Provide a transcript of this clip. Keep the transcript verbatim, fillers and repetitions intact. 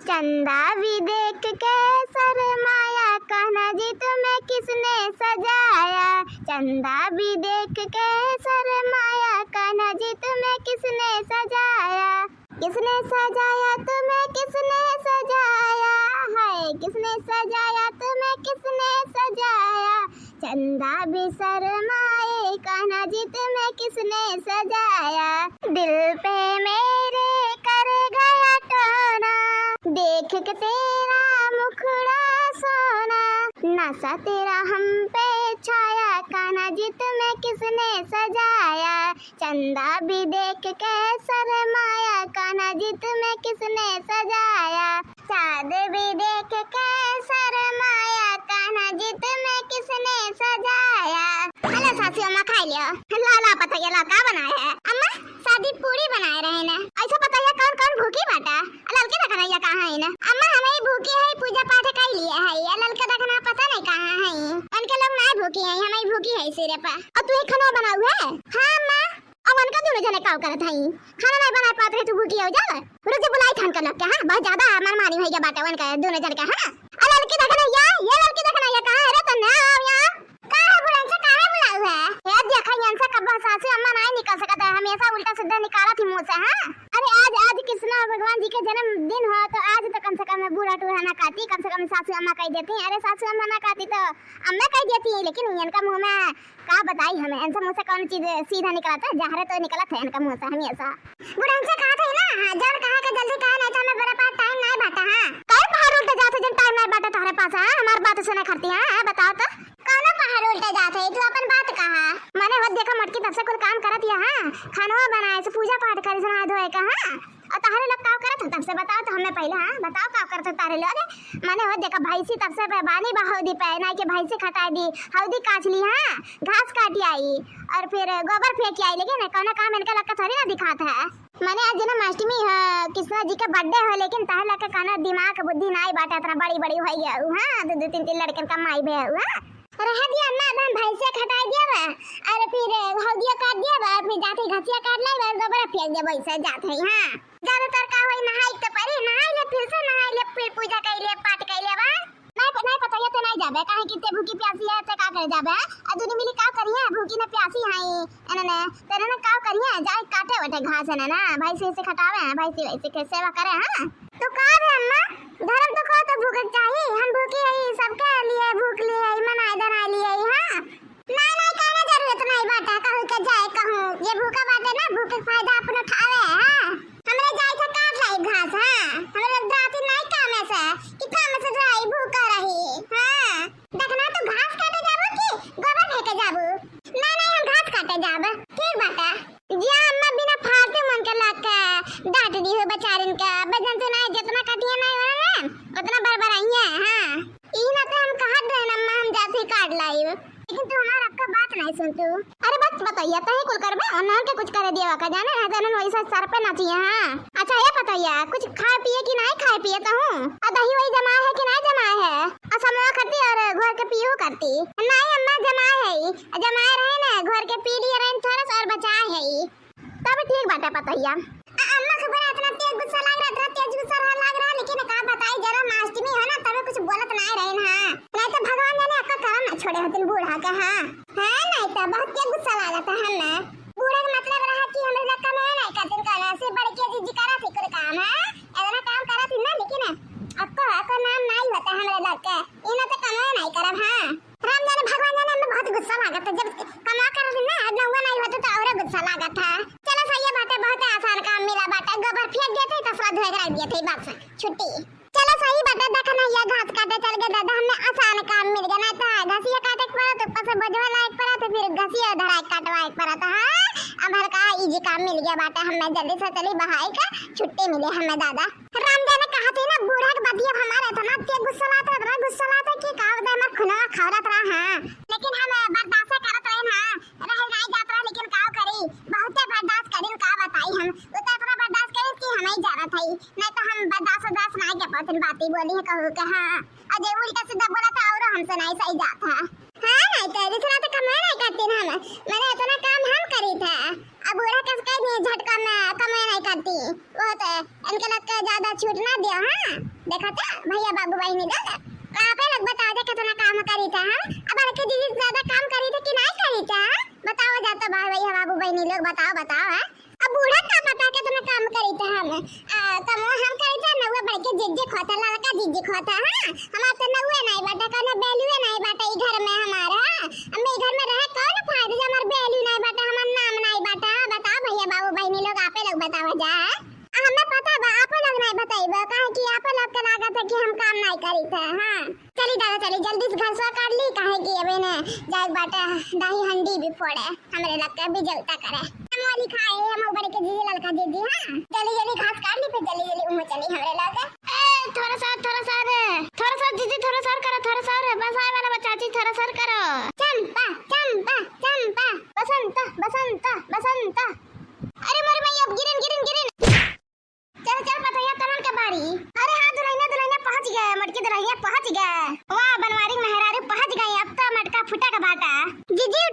चंदा भी देख के शर्माया, कान्हा जी तुम्हें किसने सजाया? चंदा भी देख के शर्माया, कान्हा जी तुम्हें किसने सजाया? किसने सजाया तुम्हें, किसने सजाया है? किसने सजाया तुम्हें, किसने सजाया? चंदा भी शर्माए, कान्हा जी तुम्हें किसने सजाया? दिल पे मेरे कर गया टोना, देख के तेरा मुखड़ा सोना। नशा तेरा हम पे छाया, कान्हा जी तुम्हें किसने सजाया? चंदा भी देख के शर्माया, कान्हा जी तुम्हें किसने सजाया? चाँद भी देख के शर्माया, कान्हा जी तुम्हें किसने सजाया? हेलो सासू अम्मा, खाइ लियो। ला, ला पतोहिया, ला, का बनाए है? अम्मा, सादी पूरी बनाए रहे न। ऐसा पतोहिया कौन कौन भूखी बाटा? ललकी दखनैया कहाँ है न? अम्मा, हम ही भूखी है, पूजा पाठ कइ लिए है। ये ललका दखना पता नहीं कहाँ है। उनके लोग ना भूखी है, हम ही भूखी है सिर्फ। और तू ही खाना बनाऊ है? हाँ अम्मा। अब उनका दोनों जने काव करत हई? खाना नहीं बनाए पात रहे, तू भूखी हो जावे। रुक जा, बुलाई थान के लोग के, हाँ, बहुत ज्यादा मनमानी होइ गया बाटे उनका दोनों जन का, हाँ। आ ललकी दखनैया, ये ललकी दखनैया कहाँ है रे? तन्ने आओ यहाँ। का है बुढ़न से, काहे बुलाऊ है? ये देखा, इनसे कब सासू अम्मा नहीं निकल सकत है, हमेशा उल्टा सीधा निकालत ही मुँह से, हाँ। अरे आज, आज कृष्णा भगवान जी के जन्मदिन हो, तो आज तो कम से कम बूढ़ा टूढ़ा ना कहती, कम से कम सासू अम्मा कह देती। अरे सासू अम्मा ना कहती तो अम्मा कह देती, लेकिन इनका मुँह में का बताई हमें, इनसे मुँह से कौन चीज सीधा निकलत है, जहरे तो निकलत है इनका मुँह से हमेशा। बुढ़न से कहा थे ना, हाँ, जौन कहा के जल्दी कहा, नहीं तो हमें बड़े पास टाइम नहीं बाटा, हाँ। कई पहाड़ उल्टे जात है, जन टाइम नहीं बाटा तोहरे पास, हाँ, हमार बात सुने खातिर, हाँ, हाँ, बताओ तो। कौनो पहाड़ उल्टे जात है, तू अपन बात कहा। मने वो देखा मोटकी तब से कुल काम करत है, हाँ, खानवा बनाए से, पूजा पाठ करे से, नहा धोए का, हाँ। और तहरे लोग काव करत हो तब से, बताओ तो हमें पहले, हाँ, बताओ काव करत हो तहरे लोग। मने हो देखा भैंसी तब से बा-, बानी बा हौदी पे, नाई के भैंसी खटाई दी, हौदी काछ ली, हाँ, घास काटी आई और फिर गोबर फेंकी आई, लेकिन कौनो काम इनका लक्का थोड़ी ना दिखात है। मने आज जन्माष्टमी है, कृष्णा जी के birthday है, लेकिन तहरे लोग के कौनो दिमाग बुद्धि नाई बाटे, इतना बड़ी बड़ी होइ गया हूँ, हाँ, दो दो तीन तीन लड़कन का माई भे हूँ, हाँ। रहे दिया अम्मा, अब हम भैंसिया खटाई दिया बा, और फिर हौदिया काट दिया बा, और फिर जाते घसिया काट लाई बा, गोबर फेंक दिया, वैसे जात है, हाँ। ज्यादातर का होई, नहाई के तो परी, नहाई ले, फिर से नहाई ले, फिर पूजा कई ले, पाठ कई ले बा। नहीं प-, नहीं पता, ये ते नहीं जाबे, काहे कि ते भूखी प्यासी है, ते का करे जाबे? आ दुनू मिली का करिए, भूखी न प्यासी है, एने ने, तेरे ने का करिए, जाए काटे वटे घास है ना, भैंसी से खटावे हैं, भैंसी वैसी के सेवा करे हैं। तो का बे अम्मा, धर्म तो को तो भूखे के चाही, हम भूखी है, सबके लिए भूख लिए है, मनाए धराए लिए है, हाँ। नाई, नाई, कौनो जरूरत नाई बाटे, कहूँ के जाए कहूँ। जे भूखा बाटे ना, भूखे के फायदा अपन उठावे, हाँ। हमरे जाए थे काट लाई घास, हाँ। हमरे लोग राती नाई काम से, कि काम से रही, भूखा रही, हाँ। देखना, तू घास काटे जाबू कि गोबर फेंके जाबू? नाई, नाई, हम घास काटे जाब। ठीक बाटे। जिया अम्मा, बिना फालतू मन के लाग के डांट दी हो बेचारिन के। बे जन तू नाई, जितना कटिया नाई हो ना, उतना बरबराइया, हाँ। ई ना तो हम कहत रहे ना, अम्मा, हम जाते ही काट लाइब। लेकिन तू हमार अक्का बात नहीं सुन तू। अरे बात पतोहिया, तही कुल करबे, अनहन के कुछ करे दिया का जाने, हाँ, जानन वैसा सर पे नाचिए, हाँ। अच्छा, ये पतोहिया, कुछ खाए पिए कि नहीं खाए पिए तहूँ? आ दही वही जमाए है कि नहीं जमाए है? आ समोआ खाती और घोर के पीहू करती। नहीं अम्मा, जमाए है ई। आ जमाए रहे ना, घोर के पी लिए रहे थोड़ा सा और बचाए है ई। तब ठीक बाटे पतोहिया। आ, अम्मा के बड़ा इतना तेज गुस्सा लाग रहा, इतना तेज गुस्सा रहा, लाग रहा, लेकिन का बताई, जन्माष्टमी है ना, तबे कुछ बोलत नाय रहे ना। नहीं तो भगवान जाने आपका करम ना छोड़े होतिन बूढ़ा के, हाँ। हाँ, नहीं तो बहुत तेज गुस्सा लागत है हमें। बूढ़ा के मतलब रहा कि हम लोग कमाए नहीं करतिन, कहना से बड़े के जी करा थी कुल काम, हाँ। इतना काम करा थी ना, लेकिन आपको, आपका नाम नहीं होता हमारे लग के। इन्हें तो कमाए नहीं करब, हाँ। राम जाने भगवान जाने, हमें बहुत गुस्सा लागत है। जब कमा कर दिन ना, अब नौवा नहीं होता तो और गुस्सा लागत है। चलो सही है बाटे, बहुत आसान काम मिला बाटे। गोबर फेंक देते, तसला धोए के रख देते, बस छुट्टी। चलो सही बाटे, देख ना, ये घास काटे चल गए दादा, हमें आसान काम मिल गया। नहीं तो घसिया काटे के पड़ा, तो ऊपर से बोझवा लाए के पड़ा, तो फिर घसिया धराए के काटवाए के पड़ा। तो हाँ, अब हल्का easy काम मिल गया बाटे, हमें जल्दी से चली बहाई के छुट्टी मिले हमें दादा। राम जाने कहा थे ना, बूढ़ा के बतिया हमारा इतना तेज गुस्सा लाता, इतना गुस्सा लाता कि का बताए, हमार खुनवा खौरत रहा, हाँ। लेकिन हम बर्दाश्त करत रहे ना, रह नहीं जात रहा, लेकिन का करी, बहुते बर्दाश्त करिन, का बताई हम, वो तो इतना बर्दाश्त करिन कि हम ही जानत हई, नहीं तो हम बर्दाश्त, बर्दाश्त नहीं के पातिन बाती बोली है कहू के, हाँ। और जे उल्टा सीधा बोला था और हमसे नहीं सही जात है। हाँ, नहीं तो दूसरा तो कमाए नहीं करती ना हम, मैंने इतना काम हम करी था। अब बूढ़ा कस कह दिए झटका में कमाए नहीं करती, वो तो इनके लग के ज्यादा छूट ना दिया, हाँ। देखा था भैया बाबू बहिनी लोग, आपे लोग बताओ जा कितना काम करी था, हाँ? अब बड़के दीदी ज्यादा काम करी था कि नहीं करी था, हाँ? बताओ जा तो भाई भैया बाबू बहिनी लोग, बताओ, बताओ, हाँ? अब बूढ़ा का पता कितना काम करी था हम, आ, कमवा हम करी था, नउवे बड़के जिज्जी खोता, लड़का जिज्जी खोता, हाँ? हमार तो नउवे नहीं बाटे, कौनो value नहीं बाटे ई घर में हमार, हाँ? अब मैं ई घर में रहे कौन फायदा जब हमार value नहीं बाटे, हमार नाम नहीं बाटे, हाँ? बताओ भैया बाबू बहिनी लोग, आपे लोग बताओ जा। आ, हमें पता बा, आपे लोग नहीं बताइबे, काहे कि आपे लोग के लागत है कि हम काम नहीं करी थे, हाँ। चली दादा, चली जल्दी से घसवा काट ली, काहे कि अबे ने जाए बाटे दही हंडी भी फोड़े, हमरे लोग के भी जलता करे। हम वाली खाए, हम ऊपर के दीदी, ललका दीदी, हाँ। जल्दी जल्दी घास काट ली, फिर जल्दी जल्दी उमो चली हमरे लोग। ए, थोड़ा सा, थोड़ा सा रे, थोड़ा सा दीदी, थोड़ा सा करो, थोड़ा सा रे, बस आए वाला बा चाची, थोड़ा सा करो। चंपा, चंपा, चंपा, बसंत, बसंत, बसंत। अरे मोरे मैया, गिरिन, गिरिन, गिरिन। चल, चल, पतोहिया तनन के बारी। अरे हाँ, दुल्हनिया, दुल्हनिया पहुँच गए, मोटकी दुल्हनिया पहुँच गए। वाह, बनवारी मेहरारू पहुँच गई, अब तो मटका फूटे के बाटा। जीजी,